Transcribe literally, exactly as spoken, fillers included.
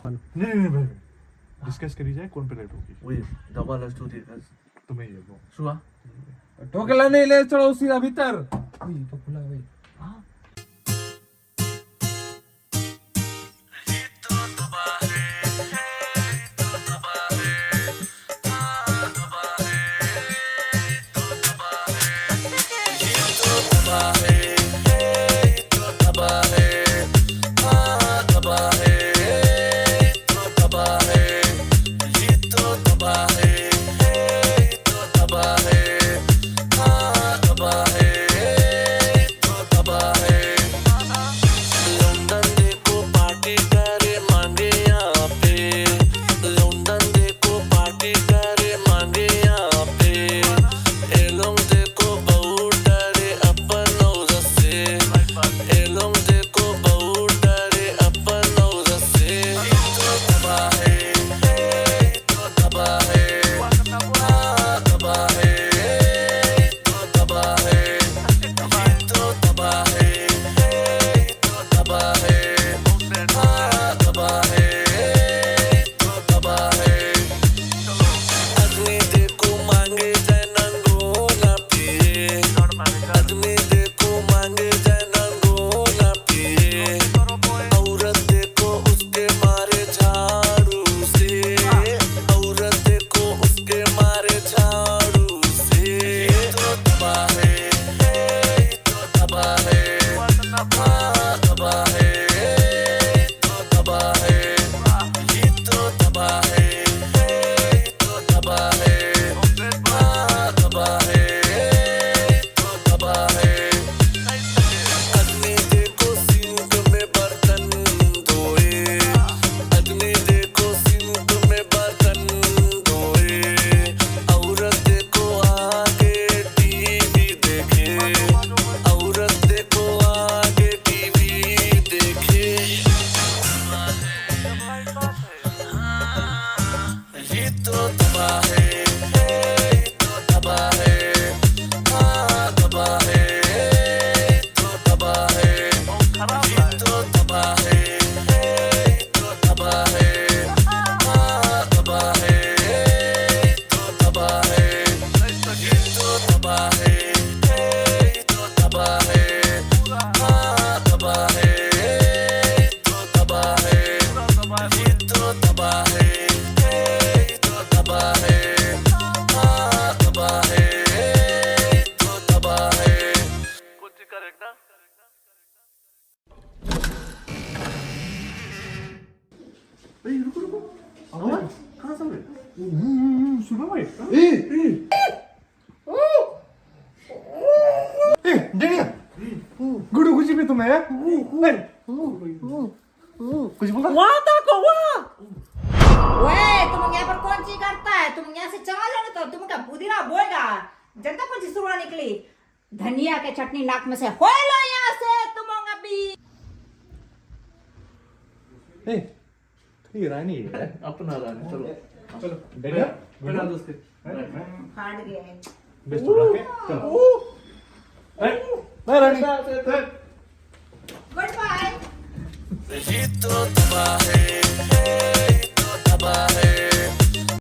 नहीं, नहीं, नहीं, भाई। डिस्कस करी जाए कौन पे लेट होगी। वही, डबल स्टोरी का। तुम्हें ये वो। सुआ? टोकला नहीं ले, चलो सीधा भीतर। वही, तो खुला भाई। हाँ। लंदन देखो पार्टी करे मांगे यहाँ पे, लंदन देखो पार्टी करे मांगे यहाँ पे। एलोंग देखो बहुत डरे अपन औरत से, एलोंग देखो बहुत डरे अपन औरत से। ये तो तबाह है, ये तो तबाह है, हाँ, तबाह है। औरत देखो आगे टीवी देखे, औरत देखो आगे टीवी देखे। ये तो तबाह है, ये तो तबाह है, हाँ, तबाह है, ये तो तबाह है, ये तो तबाह है। ए, रुको, रुको। आवाज? कहाँ से आ रही है? ओ, ओ, ओ, सुनो भाई। ए, ए। ए, डेनिया। गुडू खुशी भी तुम्हें है? ए। कुछ बोला? वहाँ तक हुआ। ओए, तुम यहाँ पर कौन चीज करता है? तुम यहाँ से चला जाओ, नहीं तो तुमका पुदीना बोएगा। जनता कौन सी सुरवा निकली? धनिया के चटनी नाक में से होए लो यहाँ से, तुम अभी। ए, ये रानी है। अपना रानी, चलो। चलो, बैठो। बैठा दो उसके। फाड़ गए। बेस्ट हो गया, चलो। ए, बाय रानी। Good bye. ये तो तबाह है, ये तो तबाह है।